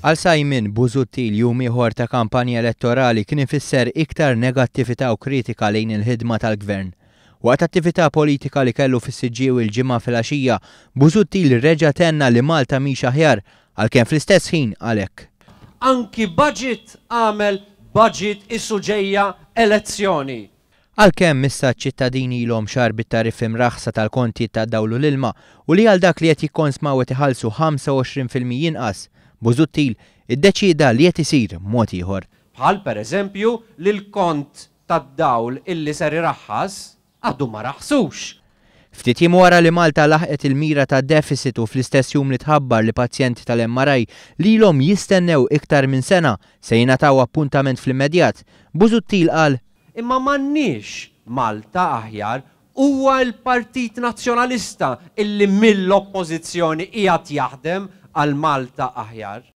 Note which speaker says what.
Speaker 1: Għal Simon Busuttil jum ieħor ta' kampanja elettorali kien ifisser iktar negattività u kritika lejn il-ħidma tal-Gvern. Waqt attività politika li kellu fis-Siġġiewi l-Ġimgħa filgħaxija, Busuttil reġa' tenna li Malta mhix aħjar, għalkemm fl-istess ħin qal hekk.
Speaker 2: Anki budget għamel budget qisu ġejja elezzjoni.
Speaker 1: Għalkemm issa ċ-ċittadini ilhom xahar bit-tariffi mraħħsa tal-kontijiet tad-dawl u l-ilma u li għal dak li qed jikkonsmaw qed iħallsu 25 fil-mija inqas, Busuttil iddeċieda li qed isir mod ieħor.
Speaker 2: Bħal per eżempju li l-kont tad-dawl illi ser iraħħas għadu ma raħsux.
Speaker 1: Ftit jiem wara li Malta laħqet il-mira ta' deficit u fl-istess jum li tħabbar li pazjenti tal-MRI li ilhom jistennew iktar minn sena se jingħataw appuntament fl-immedjat, Busuttil qal
Speaker 2: Imma m'għandniex Malta aħjar, huwa l-Partit Nazzjonalista illi mill-Oppożizzjoni qiegħed jaħdem għal Malta aħjar.